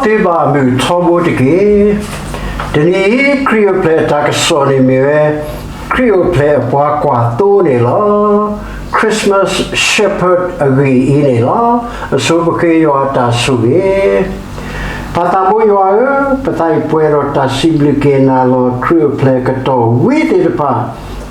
သုဘၣ်မုၢ်ထီဘိတက့ၢ်. တနံၤအံၤ ခရံာ်အိၣ်ဖျဲၣ်အတၢ်ကစီၣ်န့ၣ်မ့ၢ်ဝဲ ခရံာ်အိၣ်ဖျဲၣ်အပှၤကွၢ်သိန့ၣ်လီၤ. Christmas Shepherd အဂ့ၢ်အံၤန့ၣ်လီၤ. အဆိပဃ့ယွၤအတၢ်ဆိၣ်ဂ့ၤ. ပၢ်သးဘိယွၤဧၢ, ပသးအံၤပှဲၤဒီးတၢ်စံးဘျုးက့ၤနၤလီၤ. ခရံာ်အိၣ်ဖျဲၣ်ကတီၢ်ဝံသ့ၣ်တဖၣ်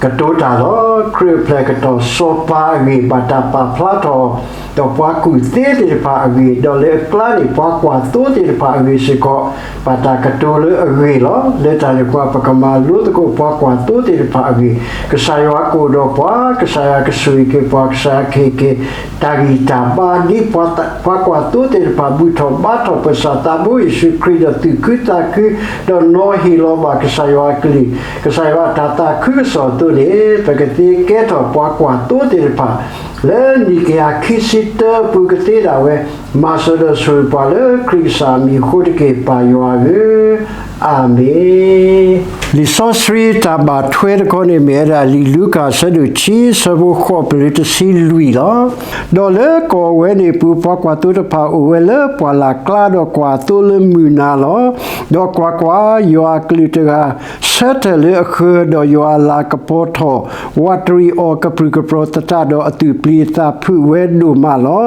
ကတိၤတၢ်လီၤ. ခရံာ်အိၣ်ဖျဲၣ်ကတီၢ်စီၤပၤအဂ့ၢ် ဘၣ်တၢ်ပာ်ဖျါထီၣ် ဒီးပှၤကူၣ်သ့သ့ၣ်တဖၣ်အဂ့ၢ်, ဒီးလၢအကျါန့ၣ် ပှၤကွၢ်သိသ့ၣ်တဖၣ်အဂ့ၢ်စ့ၢ်ကီး ဘၣ်တၢ်ကတိၤလၢအဂ့ၢ်လီၤ. လၢတၢ်န့ၣ်ပှၤ ပကမၤလိသကိးပှၤကွၢ်သိသ့ၣ်တဖၣ်အဂ့ၢ်, ကစၢ်ယွၤကအိၣ်ဒီးပှၤ, ကစၢ်ယွၤကဆိၣ်ဂ့ၤက့ၤပှၤ, ကစၢ်ယွၤကဟ့ၣ်က့ၤ တၢ်ဂံၢ်တၢ်ဘါဒ်ပှၤ, ပှၤကွၢ်သိသ့ၣ်တဖၣ် ဘူၣ်ထီၣ်ဘါထီၣ်ပကစၢ်သးဘိယ့ၣ်ၡူးခရံာ်ဒီးသူၣ်ခုသးခု ဒီးနီၤဟ့ၣ်လီၤဘၣ်ကစၢ်ယွၤအကလုၢ်, ကစၢ်ယွၤအတၢ်သးခုကစီၣ်အသိးန့ၣ် ပကသ့ကဲထီၣ်ပှၤကွၢ်သိသ့ၣ်တဖၣ် လၢနံၣ်ကယၤခံဆံတၢအပူၤကသ့ဒၣ်ဝဲ, မၤစၢၤဒီးဆိၣ်ဂ့ၤပှၤလၢခရံာ်ကစၢ်အမံၤအဃိတက့ၢ် ပၢ်ယွၤဧၢ, အၤမ့ၣ်. လံာ်စီဆှံတၢ်ဘၣ်ထွဲတခီန့ၣ်မ့ၢ်ဝဲဒၣ် လံာ်လူၤကၣ်အဆၢဒိၣ်ခံ အဆၢဖိဃိးပတုၤတဆံလွံၢ်လီၤ. ဒီးလၢကီၢ်ဝဲန့ၣ်အပူၤ ပှၤကွၢ်သိတဖၣ်အိၣ်ဝဲလၢပှၢ်လၢ်ကျါ ဒီးကွၢ်အသိလၢမုၢ်နၤလီၤ. ဒီးကွၢ်ကွၢ်, ယွၤအကလူးတဂၤ ဆၢထၢၣ်လၢအဃၢၤ, ဒီးယွၤအလၤကပီၤထီၣ်, ဝးတရံးအီၤကပြုၢ်ကပြီၤသတးဒီး အသူၣ်ပျံၤအသးဖုးဝဲဒိၣ်မးလီ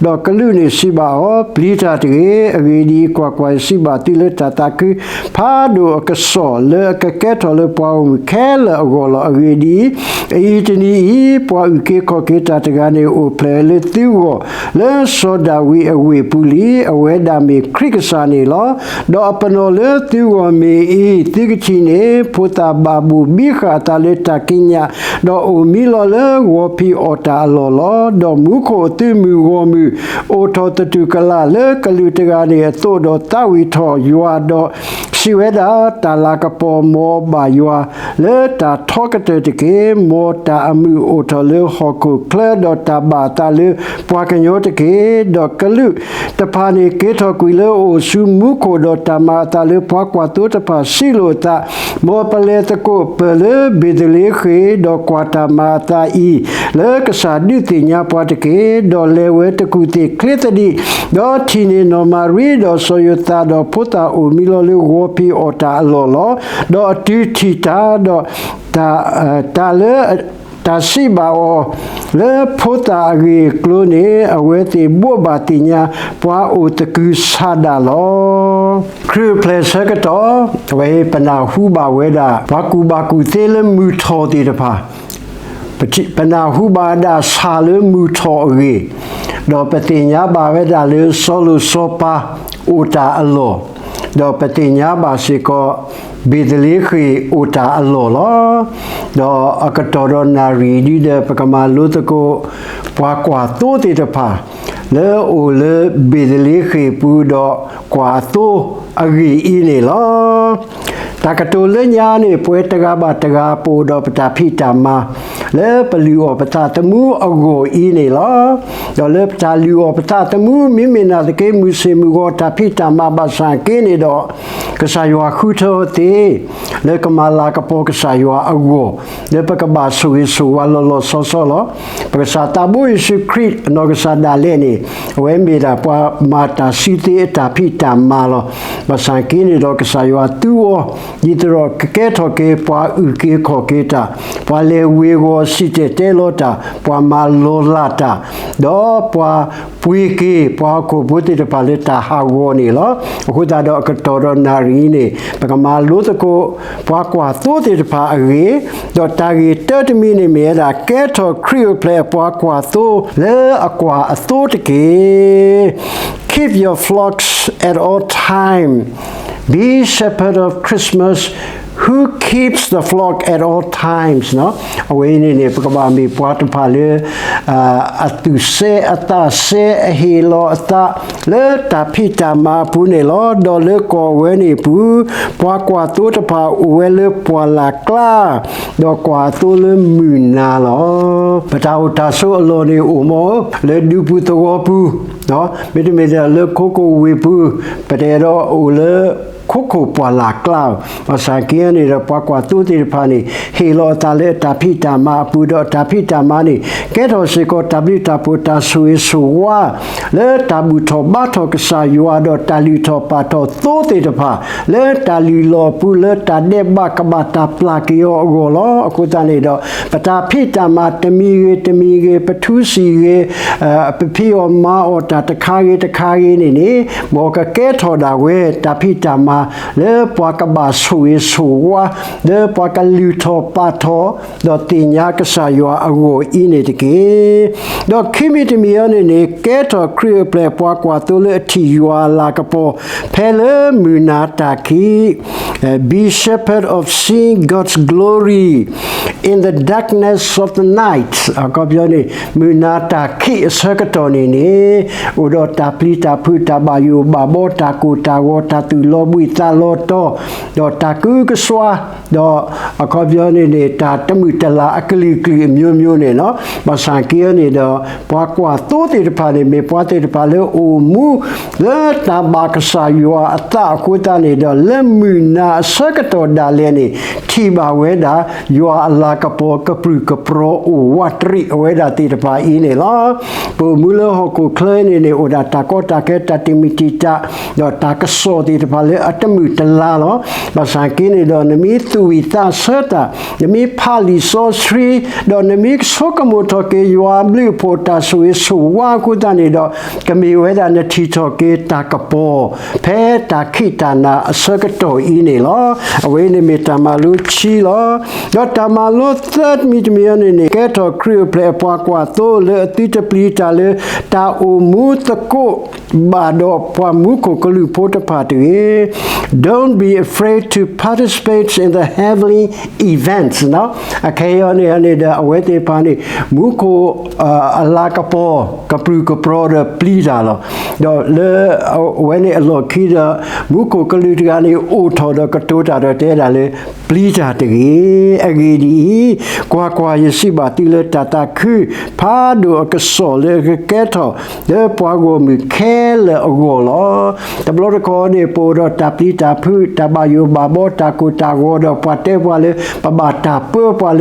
ၤ. ဒီးကလူးန့ၣ်စံးဘၣ်အီၤ, ပျံၤတၢ်တဂ့ၤ. အဂ့ၢ်ဒ်အံၤ, ကွၢ်ကွၢ်, ယစံးဘၣ်သုလၢတၢ်သးခုဖးဒိၣ်အကစီၣ် လၢအကကဲထီၣ်လၢပှၤဂီၢ်မုၢ်ခဲလၢာ်အဂီၢ်လီၤ. အဂ့ၢ်ဒ်အံၤ, အအံၤတနံၤအံၤ ပှၤအုၣ်က့ၤခီၣ်က့ၤတၢ်တဂၤန့ၣ် အိၣ်ဖျဲၣ်လၢသုဂီၢ် လၢစီၤဒၤဝံးအဝ့ၢ်ပူၤလံ. အဝဲဒၣ်မ့ၢ်ခရံာ်ကစၢ်န့ၣ်လီၤ. ဒီးအပနီၣ်လၢသုဂီၢ်မ့ၢ်အံၤ, သုကထံၣ်န့ၢ် ဖိသၣ်ဘၣ်ဘိၣ်ဘံဃာ်အသးလၢတၢ်ကံးညာ်, ဒီးအိၣ်မံလီၤလၢဂီၤဖံးအီၣ်တၢ်အလီၢ်လီၤ. ဒီးမူခိၣ်အသုးမုၢ်ဂီၢ်မုၢ် အိၣ်ထီၣ်သတူၢ်ကလာ်လၢကလူးတဂၤန့ၣ်အသိး, ဒီးသးဝံၣ်ထီၣ်ယွၤ, ဒီးစံးဝဲဒၣ်, တၢ်လၤကပီၤမ်ဘၣ်ယွၤ လၢတၢ်ထီကတၢၢ်တက့ၢ်. မ်တၢ်အမုာ်အိၣ်ထီၣ်လၢဟီၣ်ခိၣ်ချၢ, ဒီးတၢ်ဘၣ်အသးလၢပှၤကညီတက့ၢ်. ဒီးကလူးတဖၣ်န့ၣ် က့ၤထီၣ်ကွံာ်လၢအအိၣ်ဆူမူခိၣ်, ဒီးတၢ်မၤအသးလၢပှၤကွၢ်သိတဖၣ်စံးလိာ်အသး, မ်ပလဲၤသကိးပၢၢ်လၢဘ့ၤသလ့ဃ့ၣ်, ဒီးကွၢ်တၢ်မၤအသးအံၤ လၢကစၢ်ဒုးသ့ၣ်ညါပှၤတက့ၢ်. ဒီးလဲၤဝဲတကူၣ်သ့ၣ်ချ့သဒံး, ဒီးထံၣ်န့ၢ်နီၢ်မၤရံဒီးစီၤယိၤသးဒီးဖိသၣ်အိၣ်မံလီၤလၢဂီၤဖံးအီၣ်တၢ်အလီၢ်လီၤ. ဒီးအတုၤထံၣ်တၢ်, ဒီးတၢ်, တၢ်လၢ တၢ်စံးဘၣ်အီၤ လၢဖိသၣ်အဂ့ၢ်အကျိၤန့ၣ် အဝဲသ့ၣ်ဘိးဘၣ်သ့ၣ်ညါ ပှၤအိၣ်သကုၤဆးဒးလီၤ. ခရံာ်အိၣ်ဖျဲၣ်ဆၢကတီၢ်, အဝဲပနၢ်ဟူဘၣ်ဝဲဒၣ် ပှၤကူၣ်ဘၣ်ကူၣ်သ့လၢမုၢ်ထီၣ်သ့ၣ်တဖၣ်, ပနၢ်ဟူဘၣ်ဒၣ်ဆၣ်လၢမုၢ်ထီၣ်အဂ့ၢ်, ဒီးပသ့ၣ်ညါဘၣ်ဝဲဒၣ်လၢစီၤလိၤစီၤပၤ အိၣ်တၢ်အလီၢ်, ဒီးပသ့ၣ်ညါဘၣ်စ့ၢ်ကီး ဘ့ၤသလ့ဃ့ၣ်အိၣ်တၢ်အလီၢ်လီၤ. ဒီးအကတီၢ်ဒီးနၣ်ရံၣ်ဒ်ဒီး ပကမၤလိသကိး ပှၤကွၢ်သိသ့ၣ်တဖၣ် လၢအအိၣ်လၢဘ့ၤသလ့ဃ့ၣ်ပူၤဒီးကွၢ်အသိအဂ့ၢ်အံၤန့ၣ်လီၤ. တၢ်ကတိၤလၢညါန့ၣ် ပဝဲတဂၤဘၣ်တဂၤ ပအိၣ်ဒီးပတၢ်ဖံးတၢ်မၤ လၢပလုၢ်အီၣ်ပသးသမူအဂီၢ်အံၤန့ၣ်လီၤ. ဒီးလၢပတၢ်လုၢ်အီၣ်ပသးသမူ မ့မ့ၢ်နာ်သက့ မုၢ်ဆ့ၣ်မုၢ်ဂီၤတၢ်ဖံးတၢ်မၤဘၣ်ဆၣ်က့န့ၣ်ဒီး ကစၢ်ယွၤဃုထၢသ့ လၢကမၤလၤကပီၤကစၢ်ယွၤအဂီၢ် လၢပကဘၣ်ဆိၣ်ဂ့ၤဆိၣ်ဝါလီၤလီၤဆီဆီလီၤ. ပကစၢ်သးဘိယ့ၣ်ၡူးခရံာ်အနီၢ်ကစၢ်ဒၣ်လဲာ်န့ၣ် အဝဲမ့ၢ်ဒၣ်ပှၤမၤတၢ်စုသ့အတၢ်ဖံးတၢ်မၤလီၤ. ဘၣ်ဆၣ်က့န့ၣ်ဒီး ကစၢ်ယွၤသူအီၤ ဒ်သိးဒီးကကဲထီၣ်က့ၤပှၤအုၣ်က့ၤခီၣ်က့ၤတၢ်, ပှၤလဲၤဝ့ၤဝီၤစံၣ်တဲၤတဲလီၤတၢ်, ပှၤမၤလီၤလးတၢ်, ဒီးပှၤပှ့ၤက့ၤပှၤဟီၣ်ခိၣ်ဖိသ့ၣ်တဖၣ်လၢတၢ်ဟးဂီၤန့ၣ်လီၤ. အဃိသတးဒီးအကတီၢ်ဒီးနၣ်ရံၣ်အံၤန့ၣ် ပကမၤလိသကိး ပှၤကွၢ်သိသ့ၣ်တဖၣ်အဂ့ၢ်, ဒီးတၢ်ဂ့ၢ်တၢတမံၤန့ၣ်မ့ၢ်ဝဲဒၣ် ကဲထီၣ်ခရံာ်အိၣ်ဖျဲၣ်အပှၤကွၢ်သိ လၢအကွၢ်အသိတက့ၢ်. Keep your flocks at all time. Be shepherd of Christmas who keeps the flock at all times. အဝဲအံၤန့ၣ်န့ၣ် ပကဘၣ်မ့ၢ်ပှၤတဖၣ်လၢ အသူၣ်စဲအသးစဲ အဟ့ၣ်လီၤအသး လၢတၢ်ဖံးတၢ်မၤအပူၤန့ၣ်လီၤ. ဒီးလၢကီၢ်ဝဲန့ၣ်အပူၤ ပှၤကွၢ်သိတဖၣ်အိၣ်ဝဲလၢပှၢ်လၢ်ကျါ ဒီးကွၢ်အသိလၢမုၢ်နၤလီၤ. ပတၢ်အိၣ်တၢ်ဆိးအလီၢ်န့ၣ်အိၣ်မ့ၢ် လၢဒူပူၤသဝီပူၤ, မ့တမ့ၢ်ဒီးလၢခိခိၣ်ဝ့ၢ်ပူၤ, ပတအဲၣ်ဒိးအိၣ်လၢ ခိခိၣ်ပှၢ်လၢ်ကျါ, ဘၣ်ဆၣ်က့န့ၣ်ဒီး ပှၤကွၢ်သိသ့ၣ်တဖၣ်န့ၣ် ဟ့ၣ်လီၤအသးလၢအတၢ်ဖံးတၢ်မၤအပူၤ, ဒီးအတၢ်ဖံးတၢ်မၤန့ၣ် ကဲထီၣ်စ့ၢ်ကီးတၢ်ဘျုးတၢ်ဖှိၣ်တၢ်ဆိၣ်ဂ့ၤဆိၣ်ဝါ လၢတၢ်ဘူၣ်ထီၣ်ဘါထီၣ်ကစၢ်ယွၤ ဒီးတၢ်လုၢ်ထီၣ်ပာ်ထီၣ်သိသ့ၣ်တဖၣ် လၢတၢ်လုၢ်လီၢ်အပူၤ လၢတၢ်ဒဲးဘးကဘၣ်တၢ်ပျၢ်က့ၤအီၤအဂီၢ်လီၤ. အဃိသတးန့ၣ်ဒီး ပတၢ်ဖံးတၢ်မၤတမံၤဂ့ၤတမံၤဂ့ၤ ပထူစံၣ်ဂ့ၤ ပဖံးအီၣ်မၤအီၣ်တၢ်တခါဂ့ၤတခါဂ့ၤန့ၣ်န့ၣ် မ်ကကဲထီၣ်ဒၣ်ဝဲ တၢ်ဖံးတၢ်မၤ လၢပှၤကဘၣ်ဆိၣ်ဂ့ၤဆိၣ်ဝါ လၢပှၤကလုၢ်ထီၣ်ပာ်ထီၣ် ဒီးသ့ၣ်ညါကစၢ်ယွၤအဂီၢ်အံၤန့ၣ်တက့ၢ်. ဒီးခံမံၤတမံၤအံၤန့ၣ်န့ၣ် ကဲထီၣ်ခရံာ်အိၣ်ဖျဲၣ်ပှၤကွၢ်သိလၢအထံၣ်ယွၤအလၤကပီၤ ဖဲလၢမုၢ်နၤတၢ်ခံး Be shepherd of seeing God's glory in the darkness of the night. အခီပညီန့ၣ် မုၢ်နၤတၢ်ခံးအဆၢကတီၢ်န့ၣ်န့ၣ် အိၣ်ဒီးတၢ်ပျံၤတၢ်ဖုး တၢ်ဘၣ်ယိၣ်ဘၣ်ဘီ တၢ်ကိၢ်တၢ်ဂီၤ တၢ်သူၣ်လီၤဘှံးသးလီၤတီၤ ဒီးတၢ်ကုကစွါ ဒီးအခီပညီန့ၣ်န့ၣ် တၢ်တမုာ်တလၤအကလုာ်ကလုာ်အမျိုးမျိုးန့ၣ်လီၤ. ဘၣ်ဆၣ်က့န့ၣ်ဒီး ပှၤကွၢ်သိသ့ၣ်တဖၣ်န့ၣ် မ့ၢ်ပှၤသ့ၣ်တဖၣ်လၢအိၣ်မူ လၢတၢ်ဘၣ်ကစၢ်ယွၤအသးအဃိသတးန့ၣ်ဒီး လၢမုၢ်နၤအဆၢကတီၢ်ဒၣ်လဲာ်န့ၣ် ထံၣ်ဘၣ်ဝဲဒၣ် ယွၤအလၤကပီၤကပြုၢ်ကပြီၤအိၣ်ဝးတရံးအဝဲဒၣ်သ့ၣ်တဖၣ်အံၤန့ၣ်လီၤ. ပအိၣ်မူလၢဟီၣ်ခိၣ်ချၢန့ၣ်န့ၣ် အိၣ်ဒၣ်တၢ်ကီတၢ်ခဲ တၢ်တမုာ်တံာ်တာ် ဒီးတၢ်ကစီၣ်သ့ၣ်တဖၣ်လၢအတမုာ်တလၤလီၤ. ဘၣ်ဆၣ်က့န့ၣ်ဒီး နမ့ၢ်သူၣ်ဝံၣ်သးဆၢတၢ်, နမ့ၢ်ဖးလံာ်စီဆှံ, ဒီးနမ့ၢ်ဆိကမိၣ်ထီၣ်က့ၤယွၤအဘျုးအဖှိၣ်တၢ်ဆိၣ်ဂ့ၤဆိၣ်ဝါအဃိသတးန့ၣ်ဒီး ကမ့ၢ်ဝဲဒၣ်နထံၣ်ထီၣ်က့ၤတၢ်ကပီၤ ဖဲတၢ်ခံးတၢ်နၤအဆၢကတီၢ်အံၤန့ၣ်လီၤ. အဝဲန့ၣ်မ့ၢ်တၢ်မၤလိခံလီၤ. ဒီးတၢ်မၤလိသၢမံၤတမံၤအံၤန့ၣ်န့ၣ် ကဲထီၣ်ခရံာ်အိၣ်ဖျဲၣ်အပှၤကွၢ်သိလၢအသုတပျံၤတၢ်လၢ တၢ်အိၣ်မူသကိး ဘၣ်ဒီးပှၤမူခိၣ်ကလူးဖိတဖၣ်တဂ့ၤ. Don't be afraid to participate in the heavenly events. အခဲအံၤန့ၣ်န့ၣ်ဒီး အဝဲသ့ၣ်တဖၣ်န့ၣ် မူခိၣ် အလၤကပီၤ ကပြုၢ်ကပြီၤဒီးပျံၤတၢ်လီၤ. ဒီးလၢအဝဲန့ၣ်အလီၢ်ခံဒီး မူခိၣ်ကလူးတဂၤန့ၣ် အိၣ်ထီၣ်ဒီးကတိၤတၢ်ဒီးတဲဒၣ်လၢ ပျံၤတၢ်တဂ့ၤ. အဂ့ၢ်ဒ်အံၤ, ကွၢ်ကွၢ်, ယစံးဘၣ်သုလၢတၢ်သးခုဖးဒိၣ်အကစီၣ်လၢအကကဲထီၣ် လၢပှၤဂီၢ်မုၢ်ခဲလၢာ်အဂီၢ်လီၤ. တဘျီတခီန့ၣ် ပအိၣ်ဒီးတၢ်ပျံၤတၢ်ဖုး တၢ်ဘၣ်ယိၣ်ဘၣ်ဘီ တၢ်ကိၢ်တၢ်ဂီၤဒီး ပှၤတဲပှၤလၢ ပဘၣ်တၢ်ပၢပှၤလ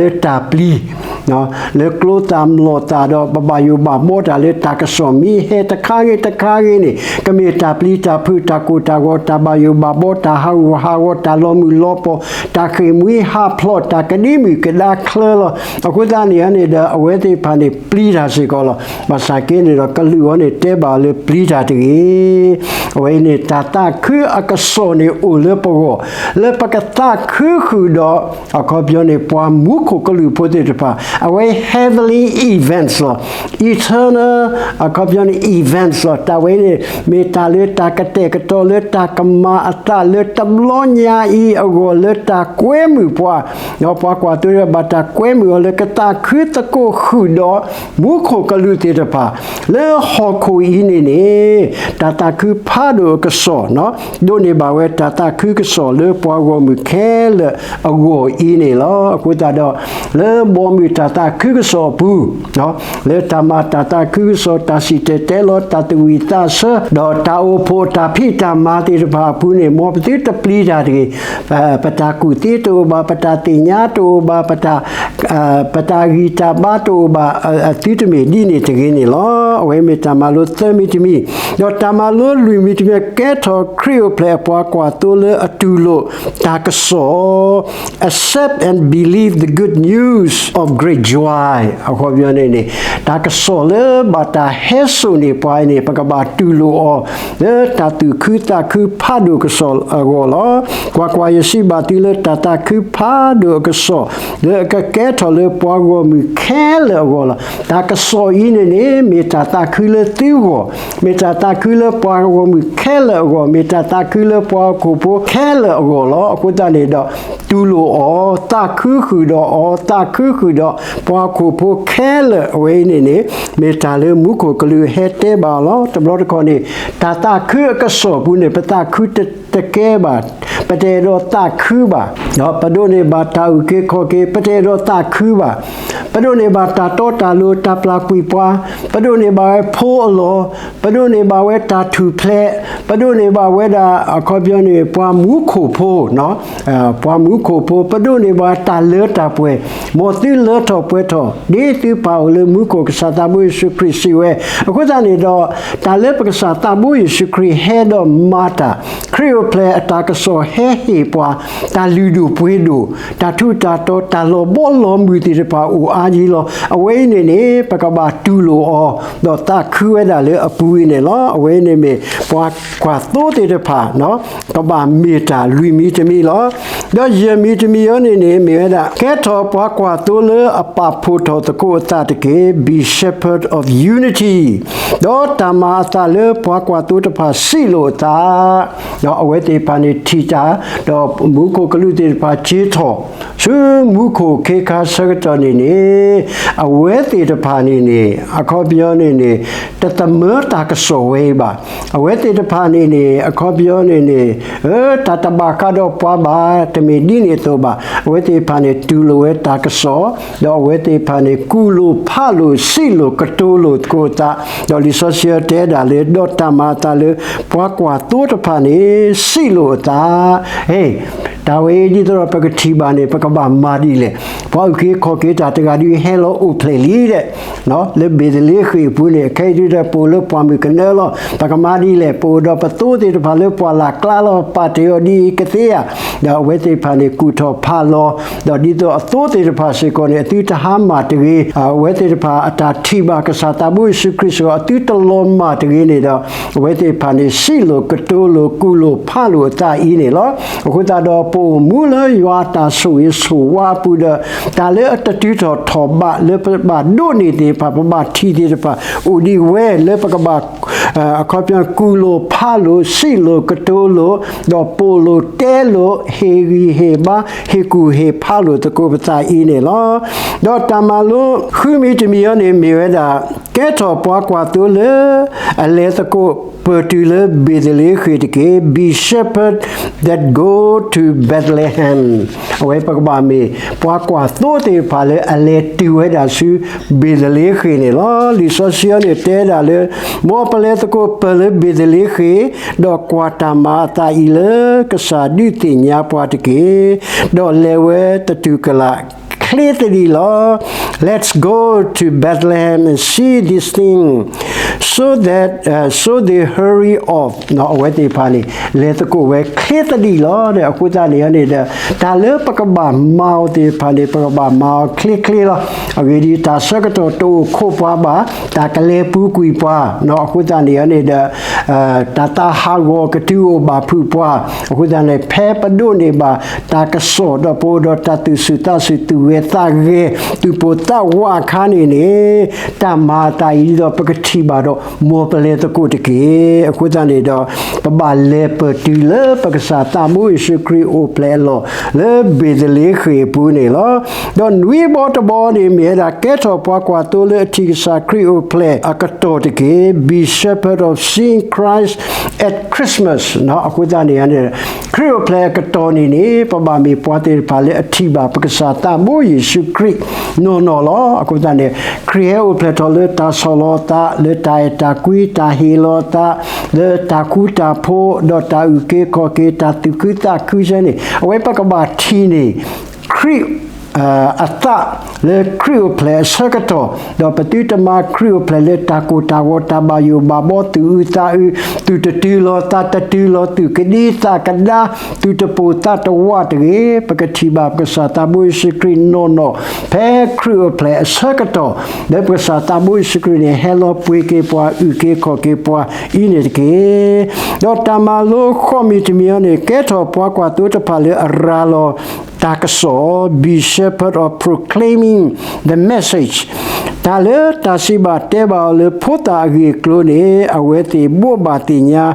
ၢတၢ်ပျံၤ လၢကျိသၣ်မျိာ်သၣ်ဒီး ပဘၣ်ယိၣ်ဘၣ်ဘီတၢ်လၢတၢ်ကစီၣ်မ့ၢ်ဟဲတခါဂ့ၤတခါဂ့ၤန့ၣ် ကမ့ၢ်တၢ်ပျံၤတၢ်ဖုး တၢ်ကိၢ်တၢ်ဂီၤ တၢ်ဘၣ်ယိၣ်ဘၣ်ဘီ တၢ်ဟးဂူာ်ဟးဂီၤ တၢ်လီၤမုၢ်လီၤပီၢ် တၢ်ဃ့ၢ်မှံဟးဖျိး တၢ်ကဒံမုၢ်ကဒါချၢလီၤ. အဃိသတးန့ၣ်န့ၣ်ဒီး အဝဲသ့ၣ်တဖၣ်န့ၣ် ပျံၤတၢ်စ့ၢ်ကီးလီၤ. ဘၣ်ဆၣ်က့န့ၣ်ဒီး ကလူးအီၤန့ၣ်တဲဘၣ်လၢပျံၤတၢ်တဂ့ၤ. အဝဲအံၤန့ၣ် တၢ်သးခုအကစီၣ်န့ၣ်အိၣ်လၢပဂီၢ် လၢပကသးခုဃုာ်ဒီး အခီပညီန့ၣ် ပှၤမူခိၣ်ကလူးဖိသ့ၣ်တဖၣ် အဝဲ heavenly events လီၤ. Eternal အခီပညီန့ၣ် events လီၤ. တၢ်ဝဲန့ၣ် မ့ၢ်တၢ်လၢတၢ်ကတဲာ်ကတီၤလၢတၢ်ကမၤအသးလၢတဘျီညါအံၤအဂီၢ် လၢတၢ်ကွဲမုာ်ပှၤ ပှၤကွၢ်သိဒီးဘၣ်တၢ်ကွဲမုာ်အီၤလၢကသးခုသကိးဃုာ်ဒီး မူခိၣ်ကလူးသ့ၣ်တဖၣ် လၢဟီၣ်ခိၣ်အံၤန့ၣ်န့ၣ် တၢ်သးခုဖးဒိၣ်အကစီၣ် ဒိးန့ၢ်ဘၣ်ဝဲတၢ်သးခုကစီၣ်လၢပှၤဂီၢ်မုၢ်ခဲလၢာ်အဂီၢ်အံၤန့ၣ်လီၤ. အဃိသတးဒီး လၢဘီမုၢ်တၢ်သးခုကစီၣ်အပူၤ လၢတၢ်မၤတၢ်သးခုကစီၣ် တၢ်စံၣ်တဲၤတဲလီၤ တၢ်သူၣ်ဝံၣ်သးဆၢ ဒီးတၢ်အိၣ်ဖှိၣ်တၢ်ဖံးတၢ်မၤသ့ၣ်တဖၣ်အပူၤန့ၣ် မ်ပသုတပျံၤတၢ်တဂ့ၤ. ပတၢ်ကူၣ်သ့တအိၣ်ဘၣ်, ပတၢ်သ့ၣ်ညါတအိၣ်ဘၣ်, ပတၢ် ပတၢ်ဂံၢ်တၢ်ဘါတအိၣ်ဘၣ်, သုတမ့ၢ်ဒ်န့ၣ်တဂ့ၤန့ၣ်လီၤ. အဝဲမ့ၢ်တၢ်မၤလိသၢမံၤတမံၤ, ဒီးတၢ်မၤလိလွံၢ်မံၤတမံၤ ကဲထီၣ်ခရံာ်အိၣ်ဖျဲၣ်အပှၤကွၢ်သိလၢအတူၢ်လိာ်တၢ်ကစီၣ် Accept and believe the good news of great joy. အခီပညီန့ၣ်န့ၣ် တၢ်ကစီၣ်လၢဘၣ်တၢ်ဟဲစိာ်န့ၢ်ပှၤအံၤန့ၣ် ပကဘၣ်တူၢ်လိာ်အီၤ လၢတၢ်သူၣ်ခုသးခုဖးဒိၣ်ကစီၣ်အဂီၢ်လီၤ. ကွၢ်ကွၢ်, ယစံးဘၣ်သုလၢတၢ်သးခုဖးဒိၣ်အကစီၣ် လၢအကကဲထီၣ်လၢပှၤဂီၢ်မုၢ်ခဲလၢာ်အဂီၢ်လီၤ. တၢ်ကစီၣ်အံၤန့ၣ်န့ၣ် မ့ၢ်တၢ်သးခုလၢသုဂီၢ်, မ့ၢ်တၢ်သးခုလၢပှၤဂီၢ်မုၢ်ခဲလၢာ်အဂီၢ်, မ့ၢ်တၢ်သးခုလၢပှၤဟီၣ်ခိၣ်ဖိခဲလၢာ်အဂီၢ်လီၤ. အဃိသတးန့ၣ်ဒီး တူၢ်လိာ်အီၤ, သးခုဃုာ်ဒီးအီၤ, သးခုဃုာ်ဒီးပှၤဟီၣ်ခိၣ်ဖိခဲလၢာ် အဝဲအံၤန့ၣ်န့ၣ် မ့ၢ်တၢ်လၢမူခိၣ်ကလူးဟဲတဲဘၣ်အီၤလီၤ. တဘျီတခီၣ်န့ၣ် တၢ်သးခုအကစီၣ်အပူၤန့ၣ် ပသးခုတကဲဘၣ်, ပတအဲၣ်ဒိးသးခုဘၣ်, ဒီးပဒိးန့ၢ်ဘၣ်တၢ်အုၣ်က့ၤခီၣ်က့ၤ ပတအဲၣ်ဒိးသးခုဘၣ်. ပဒိးန့ၢ်ဘၣ်တၢ်တီတၢ်လိၤ တၢ်ပျၢ်ကွံာ်ပှၤ, ပဒိးန့ၢ်ဘၣ်ဝဲဖိအလီၢ်, ပဒိးန့ၢ်ဘၣ်ဝဲတၢ်ထူၣ်ဖျဲး, ပဒိးန့ၢ်ဘၣ်ဝဲဒၣ် အခီပညီန့ၣ် ပှၤမူခိၣ်ဖိ, ပှၤမူခိၣ်ဖိ, ပဒိးန့ၢ်ဘၣ်တၢ်လၢတၢ်ပှဲၤ, မ်သုလၢထီၣ်ပှဲၤထီၣ် ဒ်သုပၢ်အိၣ်လၢမူခိၣ် ကစၢ်သးဘိယ့ၣ်ၡူးခရံာ်စံးဝဲ. အဃိသတးန့ၣ်ဒီး တၢ်လၢပကစၢ်သးဘိယ့ၣ်ၡူးခရံာ်ဟဲဒီးမၤတၢ်, ခရံာ်အိၣ်ဖျဲၣ်အတၢ်ကစီၣ်ဟဲဟ့ၣ်ပှၤ တၢ်လုၢ်ဒိၣ်ပှ့ၤဒိၣ်, တၢ်ထူးတၢ်တီၤ, တၢ်လီၤဘီလီၤမုၢ်သ့ၣ်တဖၣ်အိၣ်အါယံၤလီၤ. အဝဲအံၤန့ၣ်န့ၣ် ပကဘၣ်တူၢ်လိာ်အီၤ ဒီးသးခုဝဲဒၣ်လၢအပူၤအံၤန့ၣ်လီၤ. အဝဲအံၤန့ၣ်မ့ၢ်ပှၤကွၢ်သိသ့ၣ်တဖၣ် ကဘၣ်မ့ၢ်တၢ်လွံၢ်မံၤတမံၤလီၤ. ဒီးယဲၢ်မံၤတမံၤအံၤန့ၣ်န့ၣ် မ့ၢ်ဝဲဒၣ် ကဲထီၣ်ပှၤကွၢ်သိလၢအပာ်ဖှိၣ်ထီၣ်သကိးအသးတက့ၢ်, be shepherd of unity, ဒီးတၢ်မၤအသးလၢပှၤကွၢ်သိတဖၣ်စံးလိာ်အသး, ဒီးအဝဲသ့ၣ်တဖၣ်န့ၣ်ထံၣ်တၢ်, ဒီးမူခိၣ်ကလူးသ့ၣ်တဖၣ်က့ၤထီၣ် ဆူမူခိၣ်ခ့ခါဆၢကတီၢ်န့ၣ်န့ၣ်, အဝဲသ့ၣ်တဖၣ်န့ၣ်န့ၣ် အခီပညီန့ၣ်န့ၣ် တသမၢတၢ်ကစီၣ်ဝဲအံၤဘၣ်. အဝဲသ့ၣ်တဖၣ်န့ၣ်န့ၣ် အခီပညီန့ၣ်န့ၣ် တၢ်တဘၣ်ဃးဒီးပှၤဘၣ်, တမ့ၢ်ဒ်န့ၣ်အသိးဘၣ်. အဝဲသ့ၣ်တဖၣ်န့ၣ် တူၢ်လိာ်ဝဲတၢ်ကစီၣ်, ဒီးအဝဲသ့ၣ်တဖၣ်န့ၣ် ကူၣ်လိာ်ဖးလိာ်စံးလိာ်ကတိၤလိာ်သကိးအသး, ဒီးလံာ်စီဆှံတဲဒၣ်လၢ ဒီးတၢ်မၤအသးလၢ ပှၤကွၢ်သိတဖၣ်န့ၣ် စံးလိာ်အသး, ဟ့ၣ် တၢ်ဝဲအံၤဒ်သိးဒီးပကထံၣ်ဘၣ်န့ၣ် ပကဘၣ်မၤဒ်လဲၣ်. ပှၤအုၣ်က့ၤခီၣ်က့ၤတၢ်တဂၤဒုးဟဲလီၤအိၣ်ဖျဲၣ်လံဒီး လၢဘ့ၤသလ့ဃ့ၣ်အပူၤန့ၣ် အခဲအံၤဒုးဒီးပအိၣ်လၢပှၢ်မုၢ်ကနၢလီၤ. ပကမၤဒ်လဲၣ်, ပအိၣ်ဒီးပသိသ့ၣ်တဖၣ်လၢပှၢ်လၢ်ကျါလီၤ, ပာ်တ့ၢ်အီၤဒ်အံၤကသ့ဧါ. ဒီးအဝဲသ့ၣ်တဖၣ်န့ၣ် ကူၣ်ထီၣ်ဖးလီၤ, ဒီးဒ်သိးအသိသ့ၣ်တဖၣ်စ့ၢ်ကီးန့ၣ် အသုတဟါမၢ်တဂ့ၤ, အဝဲသ့ၣ်တဖၣ်အတၢ်ထံၣ်ဘၣ်ကစၢ်သးဘိယ့ၣ်ၡူးခရံာ်စ့ၢ်ကီး အသုတလီၤမၢ်တဂ့ၤန့ၣ်ဒီး အဝဲသ့ၣ်တဖၣ်န့ၣ် စံးလိာ်ကတိၤလိာ် ကူၣ်လိာ်ဖးလိာ်အသးအံၤန့ၣ်လီၤ. အဃိသတးဒီး ပအိၣ်မူလၢယွၤအတၢ်ဆိၣ်ဂ့ၤဆိၣ်ဝါအပူၤဒီး တၢ်လၢအတတုၤထီၣ်ထီၣ်ဘးလၢပဘၣ်ဒိးန့ၢ်သ့ၣ်တဖၣ် ပဘၣ်ထံၣ်သ့ၣ်တဖၣ် အိၣ်ဒံးဝဲလၢပကဘၣ် အခီပညီ ကူၣ်လိာ်ဖးလိာ် စံးလိာ်ကတိၤလိာ် ဒီးပိာ်လိာ်တဲလိာ် ဟ့ၣ်ဂံၢ်ဟ့ၣ်ဘါ ဟ့ၣ်ကူၣ်ဟ့ၣ်ဖးလိာ်သကိးပသးအံၤန့ၣ်လီၤ. ဒီးတၢ်မၤလိဃုမံၤတမံၤအံၤန့ၣ် မ့ၢ်ဝဲဒၣ် ကဲထီၣ်ပှၤကွၢ်သိလၢ အလဲၤသကိးပၢၢ်တုၤလၢဘ့ၤသလ့ဃ့ၣ်တက့ၢ်, be shepherd that go to Bethlehem. အဝဲပကဘၣ်မ့ၢ် ပှၤကွၢ်သိသ့ၣ်တဖၣ်လၢအလဲၤတုၤဝဲဒၣ်ဆူ ဘ့ၤသလ့ဃ့ၣ်န့ၣ်လီၤ. လံာ်စီဆှံအံၤန့ၣ်တဲဒၣ်လၢ မ်ပလဲၤသကိးပၢၢ်လၢဘ့ၤသလ့ဃ့ၣ်, ဒီးကွၢ်တၢ်မၤအသးအံၤလၢ ကစၢ်ဒုးသ့ၣ်ညါပှၤတက့ၢ်. ဒီးလဲၤဝဲသတူၢ်ကလာ်ချ့သဒံးလီၤ. Let's go to Bethlehem and see this thing, so that, uh, so they hurry off. အဝဲသ့ၣ်တဖၣ်န့ၣ် လဲၤသကိးဝဲချ့သဒံးလီၤ. အဃိသတးန့ၣ်န့ၣ်ဒီး တၢ်လၢပကဘၣ်မၤအီၤသ့ၣ်တဖၣ်န့ၣ် ပကဘၣ်မၤအီၤချ့ချ့လီၤ. အဂ့ၢ်ဒ်အံၤ, တၢ်ဆၢကတီၢ်တအိၣ်ခိးပှၤဘၣ်, တၢ်ကလဲၤပူၤကွံာ်ပှၤ, အဃိသတးန့ၣ်န့ၣ်ဒီး တၢ်သးဟးဂီၤကတုၤအိၣ်ဘၣ်ဖုးပှၤ, အဃိသတးန့ၣ် ဖဲပဒိးန့ၢ်ဘၣ်တၢ်ကစီၣ်ဒီး ပအိၣ်ဒီးတၢ်သူၣ်ဆူၣ်သးဆူၣ် သူၣ်ဂဲၤသးဂဲၤ သူၣ်ပိၢ်သးဝးအခါန့ၣ်န့ၣ်, တၢ်မၤအသးအံၤဒ်သိးပကထံၣ်ဘၣ်ဒီး မ်ပလဲၤသကိးတက့ၢ်. အဃိသတးန့ၣ်ဒီး ပဘၣ်လဲၤပၢၢ်တုၤလၢပကစၢ်သးဘိယ့ၣ်ၡူးခရံာ်အိၣ်ဖျဲၣ်အလီၢ် လၢဘ့ၤသလ့ဃ့ၣ်အပူၤန့ၣ်လီၤ. ဒီးနွံဘီတဘီန့ၣ် မ့ၢ်ဝဲဒၣ် ကဲထီၣ်ပှၤကွၢ်သိလၢအထံၣ်ကစၢ်ခရံာ်အိၣ်ဖျဲၣ်အကတီၢ်တက့ၢ်, be shepherd of seeing Christ at Christmas. အဃိသတးန့ၣ်န့ၣ် ခရံာ်အိၣ်ဖျဲၣ်အကတီၢ်န့ၣ်န့ၣ် ပဘၣ်မ့ၢ်ပှၤသ့ၣ်တဖၣ်လၢအထံၣ်ဘၣ်ပကစၢ်သးဘိယ့ၣ်ၡူးခရံာ်နီၢ်နီၢ်လီၤ. အဃိသတးန့ၣ် ခရံာ်ဟဲအိၣ်ဖျဲၣ်ထီၣ်လၢတၢ်ဆီၣ်လီၤအသး, လၢတၢ်အဲၣ်တၢ်ကွံ, တၢ်ဟ့ၣ်လီၤအသး, လၢတၢ်ဃူတၢ်ဖိး, ဒီးတၢ်အုၣ်က့ၤခီၣ်က့ၤ, တၢ်သူၣ်ခုသးခုစဲန့ၣ် အဝဲပကဘၣ်ထံၣ်န့ၢ် ခရံာ် အသးလၢခရံာ်အိၣ်ဖျဲၣ်အဆၢကတီၢ်, ဒီးပသုတမၤခရံာ်အိၣ်ဖျဲၣ်လၢတၢ်ကိၢ်တၢ်ဂီၤ တၢ်ဘၣ်ယိၣ်ဘၣ်ဘီ သူၣ်အုးသးအုး, သူၣ်တတုၤလီၤသးတတုၤလီၤ, သူၣ်ကဒံသးကဒါ, သူၣ်တပိာ်သးတဝးတဂ့ၤ. ပကထံၣ်ဘၣ်ပကစၢ်သးဘိယ့ၣ်ၡူးခရံာ်နီၢ်နီၢ် ဖဲခရံာ်အိၣ်ဖျဲၣ်အဆၢကတီၢ်, လၢပကစၢ်သးဘိယ့ၣ်ၡူးခရံာ်န့ၣ် ဟဲလီၤပှ့ၤက့ၤပှၤ အုၣ်က့ၤခီၣ်က့ၤပှၤအံၤန့ၣ်တက့ၢ်. ဒီးတၢ်မၤလိဃိးမံၤတမံၤအံၤန့ၣ် ကဲထီၣ်ပှၤကွၢ်သိတဖၣ်လၢအရၤလီၤ တၢ်ကစီၣ်, be shepherd of proclaiming the message. တၢ်လၢတၢ်စံးဘၣ်တဲဘၣ်အီၤလၢဖိသၣ်အဂ့ၢ်အကျိၤန့ၣ် အဝဲသ့ၣ်ဘိးဘၣ်သ့ၣ်ညါ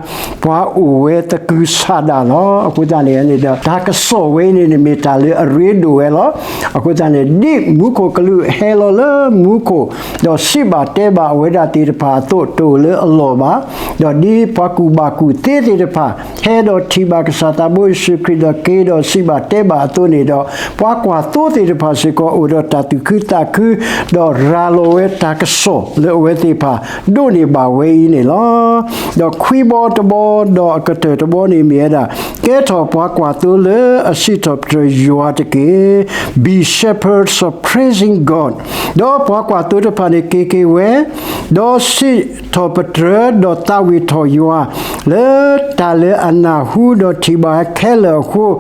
ပှၤအိၣ်ဝဲသကုၤဆးဒးလီၤ. အဃိသတးန့ၣ်န့ၣ်ဒီး တၢ်ကစီၣ်ဝဲအံၤန့ၣ်န့ၣ် မ့ၢ်တၢ်လၢအရ့ဒိၣ်ဝဲလီၤ. အဃိသတးန့ၣ် ဒ်မူခိၣ်ကလူးဟဲလီၤလၢမူခိၣ် ဒီးစံးဘၣ်တဲဘၣ်အဝဲဒၣ်သ့ၣ်တဖၣ်အသိး တအိၣ်လၢအလီၢ်ဘၣ်, ဒီးဒ်ပှၤကူၣ်ဘၣ်ကူၣ်သ့သ့ၣ်တဖၣ် ဟဲဒီးထံၣ်ဘၣ်ကစၢ်သးဘိယ့ၣ်ၡူးခရံာ် ဒီးက့ၤဒီးစံးဘၣ်တဲဘၣ်အသိးန့ၣ်ဒီး ပှၤကွၢ်သိသ့ၣ်တဖၣ်စ့ၢ်ကီး အိၣ်ဒီးတၢ်သူၣ်ခုသးခု ဒီးရၤလီၤဝဲတၢ်ကစီၣ်လၢအဝဲသ့ၣ်တဖၣ် ဒိးန့ၢ်ဘၣ်ဝဲအံၤန့ၣ်လီၤ. ဒီးခွံဘီတဘီ ဒီးအကတၢၢ်တဘီန့ၣ်မ့ၢ်ဝဲဒၣ် ကဲထီၣ်ပှၤကွၢ်သိလၢအစံးထီၣ်ပတြၢၤယွၤတက့ၢ်. Be shepherds of praising God. ဒီးပှၤကွၢ်သိတဖၣ်န့ၣ်က့ၤက့ၤဝဲ ဒီးစံးထီၣ်ပတြၢၤ ဒီးသးဝံၣ်ထီၣ်ယွၤ လၢတၢ်လၢအနၢ်ဟူဒီးထံၣ်ဘၣ်ခဲလၢာ်အဃိ ဒ်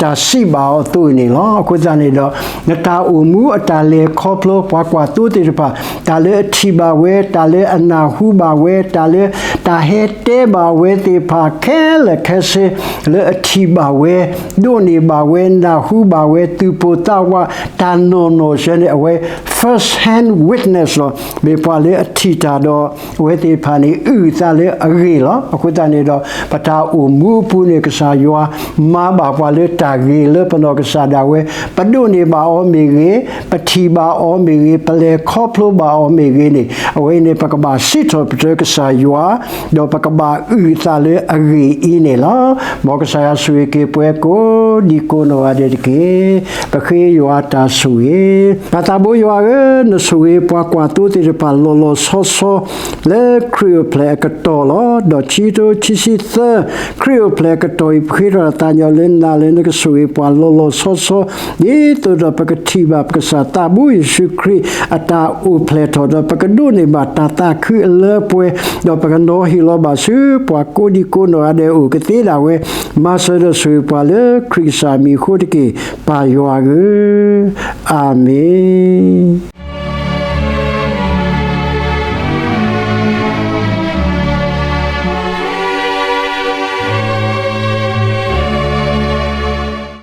တၢ်စံးဘၣ်အီၤအသိးန့ၣ်လီၤ. အဃိသတးန့ၣ်ဒီး နတၢ်အိၣ်မူအတၢ်လဲၤခီဖျိ ပှၤကွၢ်သိသ့ၣ်တဖၣ် တၢ်လၢအထံၣ်ဘၣ်ဝဲ, တၢ်လၢအနၢ်ဟူဘၣ်ဝဲ, တၢ်လၢတၢ်ဟဲတဲဘၣ်ဝဲသ့ၣ်တဖၣ်ခဲလၢာ်ခဲဆ့ လၢအထံၣ်ဘၣ်ဝဲ, ဒိးန့ၢ်ဘၣ်ဝဲ, နၢ်ဟူဘၣ်ဝဲ, သူၣ်ပိၢ်သးဝး တၢ်နီၢ်နီၢ်ဆၢန့ၣ် အဝဲ first hand witness လီၤ. မ့ၢ်ပှၤလၢအထံၣ်တၢ်ဒီး အဝဲသ့ၣ်တဖၣ်န့ၣ် အုၣ်အသးလၢအဂ့ၢ်လီၤ. အဃိသတးန့ၣ်ဒီး ပတၢ်အိၣ်မူအပူၤန့ၣ် ကစၢ်ယွၤမၤဘၣ်ပှၤလၢတၢ်ဂ့ၤလၢပနီၢ်ကစၢ်ဒၣ်ဝဲ, ပဒိးန့ၢ်ဘၣ်အီၤမ့ၢ်ဂ့ၤ, ပထံၣ်ဘၣ်အီၤမ့ၢ်ဂ့ၤ, ပလဲၤခီဖျိဘၣ်အီၤမ့ၢ်ဂ့ၤန့ၣ် အဝဲအံၤန့ၣ် ပကဘၣ်စံးထီၣ်ပတြၢၤကစၢ်ယွၤ ဒီးပကဘၣ်အုၣ်အသးလၢအဂ့ၢ်အံၤန့ၣ်လီၤ. မ်ကစၢ်ယွၤဆိၣ်ဂ့ၤက့ၤပှၤကိးဒံကိးနီၢ်ဂၤဒဲးတက့ၢ်. ပဃ့ယွၤတၢ်ဆိၣ်ဂ့ၤ. ပၢ်သးဘိယွၤဧၢ, နဆိၣ်ဂ့ၤပှၤကွၢ်သိသ့ၣ်တဖၣ်လီၤလီၤဆီဆီ လၢခရံာ်အိၣ်ဖျဲၣ်အကတီၢ်လီၤ. ဒီးခံကထိခံဆံသၢ ခရံာ်အိၣ်ဖျဲၣ်အကတီၢ်အံၤ ပဃ့ထီၣ်တၢ်သးကညီၤလၢနၤလၢနကဆိၣ်ဂ့ၤပှၤလီၤလီၤဆီဆီ ဒ်သိးဒီးပကထံၣ်ဘၣ်ပကစၢ်သးဘိယ့ၣ်ၡူးခရံာ်အတၢ်အိၣ်ဖျဲၣ်ထီၣ် ဒီးပကဒိးန့ၢ်ဘၣ်တၢ်သးခုအလၢပှဲၤ ဒီးပကနီၤဟ့ၣ်လီၤဘၣ်ဆူပှၤကိးဒံကိးနီၢ်ဂၤဒဲးအိၣ်ကသ့ဒၣ်ဝဲ, မၤစၢၤဒီးဆိၣ်ဂ့ၤပှၤလၢခရံာ်ကစၢ်မံၤအဃိတက့ၢ်, ပၢ်ယွၤဧၢ, အၤမ့ၣ်.